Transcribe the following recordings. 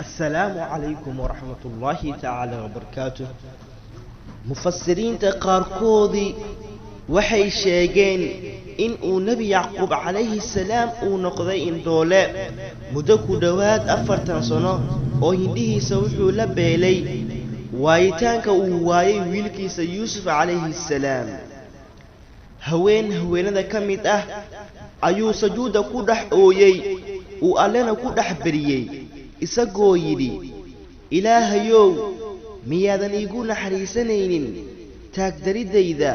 Assalaamu calaykum waraxmatullaahi tacaala wabarakaatuh. Mufasiriinta qaarkoodii waxay sheegeen in uu Nebi Yacquub calayhi salaam uu noqday indhoole muddo ku dhowaad 40 sano, oo hindhihiisa wuxuu la beelay waayitaanka uu waayay wiilkiisa Yuusuf calayhi salaam. Haween haweenada ka mid ah ayuu sajuudda ku dhex ooyey, uu Allena ku dhex beriyey, isagoo yidhi: Ilaahayow, miyaadan iigu naxariisanaynin taagdaridayda,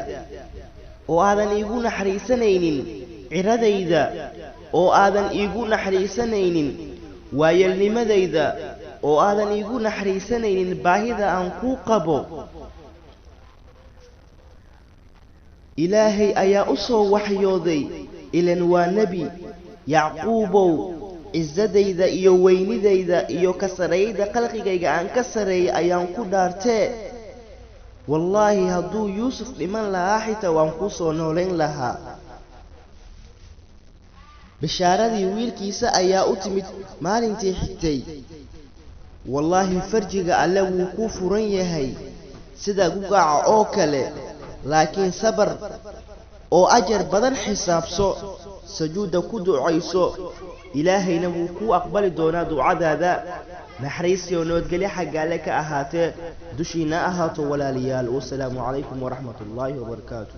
oo aadan iigu naxariisanaynin ciradayda, oo aadan iigu naxariisanaynin waayelnimadayda, oo aadan iigu naxariisanaynin baahida aan kuu qabo? Ilaahay ayaa u soo waxyooday, ilan waa nebi: Yacquubow, cisadayda iyo weynidayda iyo ka sarreeyda khalqigayga aan ka sarreeyay ayaan ku dhaartee, wallaahi hadduu Yuusuf dhiman lahaa xitaa waan kuu soo noolayn lahaa. Bishaaradii wiilkiisa ayaa u timid maalintii xigtay. Wallaahi farjiga Alle wuu kuu furan yahay sida gugaca oo kale, laakiin sabar oo ajar badan xisaabso, sajuudda ku ducayso, Ilaahayna wuu kuu aqbali doonaa ducadaada. Naxariisiyo nabadgelyo xagga Alle ka ahaatee dushiina ahaato walaalayaal. Wasalaamu calaykum waraxmatullaahi wabarakaatu.